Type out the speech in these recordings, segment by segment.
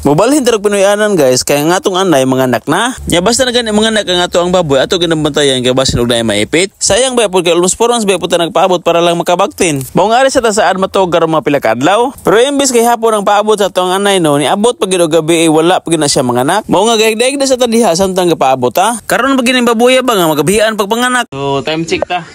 Mobalhin tarog Pinoyanan, guys, kay nga atong anay manganak na. Nya basta na gani manganak ang ato ang baboy, ato ginabantayan kay basin og naay maipit. Sayang ba pud kay almost 4 months ba pud ta nagpaabot para lang makabaktin. Mao nga ari sa tasaad matog karon mga pila ka adlaw. Pero imbes kay hapon ang paabot sa atong anay no, niabot pag gyud og gabi eh, wala pa gyud na siya manganak. Mao nga gaig-daig na sa ta diha samtang gapaabot ta. Karon pa gyud baboya ba nga magabihan pagpanganak. So time check ta.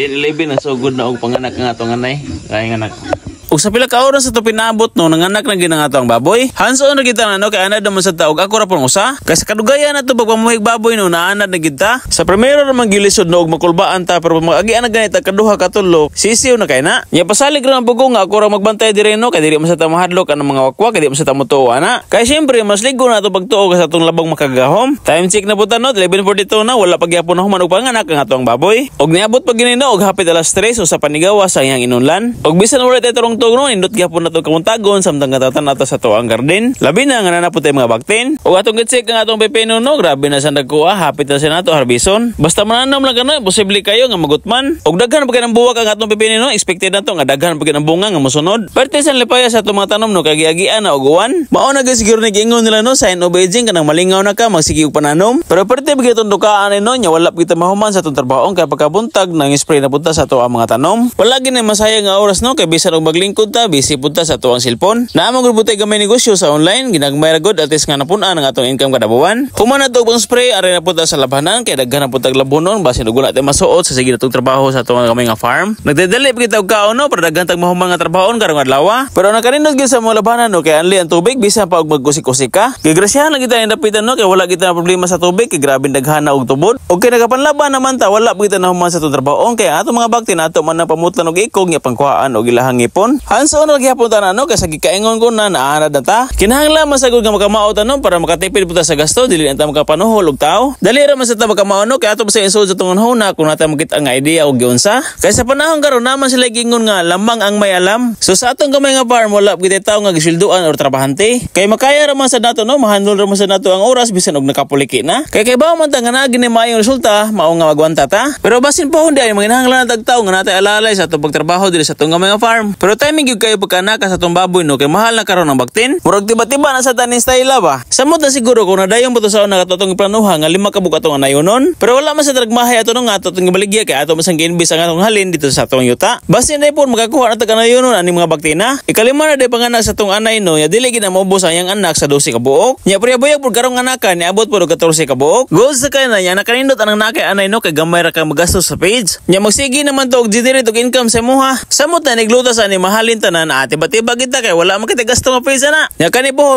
10:11 na, so good na og panganak nga atong anay. Kay nganak. Ug sa pila ka oras sa to pinaabot no, nanganak na gyud ang ato ang baboy. Hands on na kita na no, kay anad naman sa taog ako ra pong usa. Kay sa kadugayan na to pagpamuhig baboy no, naanad na gid ta. Sa primero ra man gilisod no og makulbaan ta, pero mag-agian na ganit kaduha katulo, sisiw na kay na. Nya pasalig ra ang pugo nga ako ra magbantay dire no, kay dili man sa ta mahadlok ang mga wakwak, kay di man sa ta motuo ana. Kay syempre mas ligo na ato pagtuo sa atong labong makagahom. Time check na po ta no, 11:42 na, wala pa gyapon na human og panganak ang ato ang baboy. Og niabot pa gini no og hapit alas 3 o sa panigawa sa iyang inunlan. Og bisan wala tay tarong no, nindot gyapon na to kamuntagon samtang katatan nato sa tuang garden. Labi na nga na po tayo mga baktin. Og atong gitsik ang atong pepino no, grabe na sa nagkuha, hapit na siya nato harbison. Basta mananom lang kano, posible kayo nga magutman. Og daghan pa kay ng buwak ang atong pepino no, expected na to nga daghan pa kay ng bunga nga mosunod. Parte sa lipaya sa atong mga tanom no, kay giagian na og uwan. Mao na gyud siguro ni giingon nila no, sign of aging kanang malingaw na ka magsige og pananom. Pero parte ba gyud dukaan no, nya wala pa kita mahuman sa atong trabaho kay pagkabuntag nang spray na punta sa ato ang mga tanom. Wala gid na masayang nga oras no, kay bisan og maglingkod ta, busy punta sa ato ang cellphone. Naa man gud butay gamay negosyo sa online, ginagmay ra gud at least nga napun-an ang atong income kada buwan. Human na to pang spray, ari na punta sa labhanan kay daghan na puntag labunon basin og wala tay masuot sa sige natong trabaho sa atong gamay nga farm. Nagdadali pa kita og kaon no para daghan tag mahuman nga trabahoon karong adlaw. Pero nakanindot gyud sa mga labhanan no, kay anli ang tubig bisan pa og magkusik-kusik ka. Kay grasyahan lang kita ang dapitan no, kay wala kita na problema sa tubig kay grabe daghan na og tubod. Og kay nagapanlaban naman ta, wala pa kita nahuman sa atong trabaho kay atong mga bakti nato man na pamutlan og ikog nga pangkuhaan og ilahang ngipon. Hands on ra gihapon ta no, kay sa gikaingon ko na naanad na ta. Kinahanglan man sagud nga makamao ta no para makatipid pud ta sa gasto, dili na ta makapanuhol og tao. Dali ra man sa ta makamao no, kay ato pa sa insud sa tungon huna kung nata makita ang idea og giunsa. Kay sa panahon karon naman sila giingon nga lamang ang may alam. So sa atong gamay nga farm wala gyud tao nga gisweldoan or trabahante. Kay makaya ra man sa nato no, mahandle ra man sa nato ang oras bisan og nakapuliki na. Kay kay man ta nga naa gini maayong resulta, mao nga magwanta ta. Pero basin pa hundi ay manginahanglan na tag tao nga natay alalay sa atong pagtrabaho diri sa atong gamay nga farm. Pero timing gyud kayo pagkanaka sa atong baboy no, kay mahal na karon ang baktin. Murag tiba-tiba na sa taning style ba. Samot na siguro kung nadayon pa to sa una katong iplanuha nga lima ka buok atong anayonon. Pero wala man sa dragmahay ato no nga ato itong gibaligya kay ato man sang giimbis ang atong halin dito sa atong yuta. Basin na po makakuha na tag anayonon ani mga baktina. Ikalima na day panganak sa atong anay no, ya dili gid na maubos ang iyang anak sa 12 ka buok. Nya priya pud karong anakan niabot pud og 14 ka buok. Goals sa kay na nya nakanindot anang nakay anay no, kay gamay ra ka magastos sa page. Nya magsige naman to og generate og income sa imuha. Samot na niglutas ani mahalin tanan, ate tiba-tiba kita kay wala man kita gasto nga page ana. Nya kani po